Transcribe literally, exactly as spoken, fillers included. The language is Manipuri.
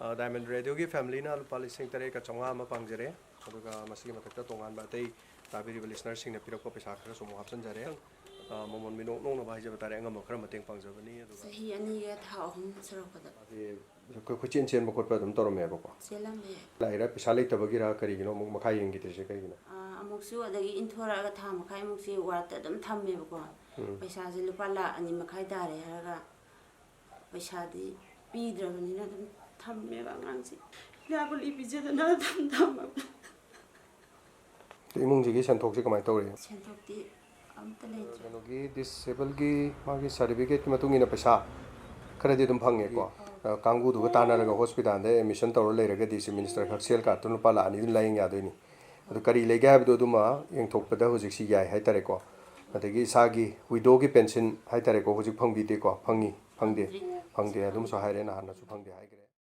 ꯑ, Diamond Radioꯒꯤ familyꯅ ꯂꯨꯄꯥ ꯂꯤꯁꯤꯡ ꯇꯔꯦꯠꯀ ꯆꯥꯝꯃꯉꯥ ꯑꯃ ꯄꯥꯡꯖꯔꯦ꯫ ꯑꯗꯨꯒ ꯃꯁꯤꯒꯤ ꯃꯊꯛꯇ ꯇꯣꯉꯥꯟꯕ ꯑꯇꯩ ꯇꯥꯕꯤꯔꯤꯕ listenerꯁꯤꯡꯅ ꯄꯤꯔꯛꯄ ꯄꯩꯁꯥ ꯈꯔꯁꯨ ꯑꯃꯨꯛ ꯍꯥꯞꯆꯤꯟꯖꯔꯦ꯫ ꯑ, ꯃꯃꯜ ꯃꯤꯅꯣꯛ ꯅꯣꯛꯅꯕ ꯍꯥꯏꯖꯕ ꯇꯥꯔꯦ, ꯑꯉꯝꯕ ꯈꯔ ꯃꯇꯦꯡ ꯄꯥꯡꯖꯕꯅꯤ꯫ ꯑꯗꯨꯒ ꯆꯍꯤ ꯑꯅꯤꯒ ꯊꯥ ꯑꯍꯨꯝ ꯁꯨꯔꯛꯄꯗ꯫ ꯑꯩꯈꯣꯏ ꯀꯣꯏꯆꯦꯟ ꯆꯦꯟꯕ ꯈꯣꯠꯄ ꯑꯗꯨꯝ ꯇꯧꯔꯝꯃꯦꯕꯀꯣ꯫ ꯆꯦꯜꯂꯝꯃꯦ꯫ ꯂꯥꯛꯏꯔꯥ ꯄꯩꯁꯥ ꯂꯩꯇꯕꯒꯤꯔ ꯀꯔꯤꯒꯤꯅꯣ ꯑꯃꯨꯛ ꯃꯈꯥ ꯌꯦꯡꯈꯤꯗ꯭ꯔꯤꯁꯦ ꯀꯩꯒꯤꯅꯣ? ꯑꯥ, ꯑꯃꯨꯛꯁꯨ ꯑꯗꯒꯤ ꯏꯟꯊꯣꯔꯛꯑꯒ ꯊꯥ ꯃꯈꯥꯏꯃꯨꯛꯁꯦ wardꯇ ꯑꯗꯨꯝ ꯊꯝꯃꯦꯕꯀꯣ꯫ ꯎꯝ꯫ ꯄꯩꯁꯥꯁꯦ ꯂꯨꯄꯥ ꯂꯥꯈ ꯑꯅꯤ ꯃꯈꯥꯏ ꯇꯥꯔꯦ ꯍꯥꯏꯔꯒ ꯄꯩꯁꯥꯗꯤ ꯄꯤꯗ꯭ꯔꯕꯅꯤꯅ ꯑꯗꯨꯝ ꯊꯝꯃꯦꯕ ꯑꯉꯥꯡꯁꯦ꯫ ꯍꯤꯗꯥꯛ ꯒꯨꯂꯤ ꯄꯤꯖꯗꯅ ꯑꯗꯨꯝ ꯊꯝꯃꯕ꯫ ꯏꯃꯨꯡꯁꯤꯒꯤ ꯁꯦꯟꯊꯣꯛꯁꯤ ꯀꯃꯥꯏꯅ ꯇꯧꯔꯤ? ꯁꯦꯟꯊꯣꯛꯇꯤ ꯑꯝꯇ ꯂꯩꯇ꯭ꯔꯦ꯫ ꯀꯩꯅꯣꯒꯤ disableꯒꯤ ꯃꯥꯒꯤ certificateꯀꯤ ꯃꯇꯨꯡ ꯏꯟꯅ ꯄꯩꯁꯥ ꯈꯔꯗꯤ ꯑꯗꯨꯝ ꯐꯪꯉꯦꯀꯣ꯫ ꯑ, ꯀꯥꯡꯕꯨꯗꯨꯒ ꯇꯥꯟꯅꯔꯒ hospitalꯗ admission ꯇꯧꯔ ꯂꯩꯔꯒꯗꯤ Chief Minister ꯍꯛꯁꯦꯜ cardꯇꯨꯅ ꯂꯨꯄꯥ ꯂꯥꯈ ꯑꯅꯤꯗꯨꯅ ꯂꯥꯌꯦꯡ ꯌꯥꯗꯣꯏꯅꯤ꯫ ꯑꯗꯨ ꯀꯔꯤ ꯂꯩꯒꯦ ꯍꯥꯏꯕꯗꯣ ꯑꯗꯨꯃ ꯌꯦꯡꯊꯣꯛꯄꯗ ꯍꯧꯖꯤꯛꯁꯤ ꯌꯥꯏ ꯍꯥꯏꯇꯥꯔꯦꯀꯣ꯫ ꯑꯗꯒꯤ ꯏꯁꯥꯒꯤ widowꯒꯤ pension ꯍꯥꯏꯇꯥꯔꯦꯀꯣ, ꯍꯧꯖꯤꯛ ꯐꯪꯕꯤꯗꯦꯀꯣ? ꯐꯪꯉꯤ, ꯐꯪꯗꯦ? ꯐꯪꯗ꯭ꯔꯤ꯫ ꯐꯪꯗꯦ, ꯑꯗꯨꯝꯁꯨ ꯍꯥꯏꯔꯦ, ꯅꯍꯥꯟꯅꯁꯨ ꯐꯪꯗꯦ ꯍꯥꯏꯈ꯭ꯔꯦ꯫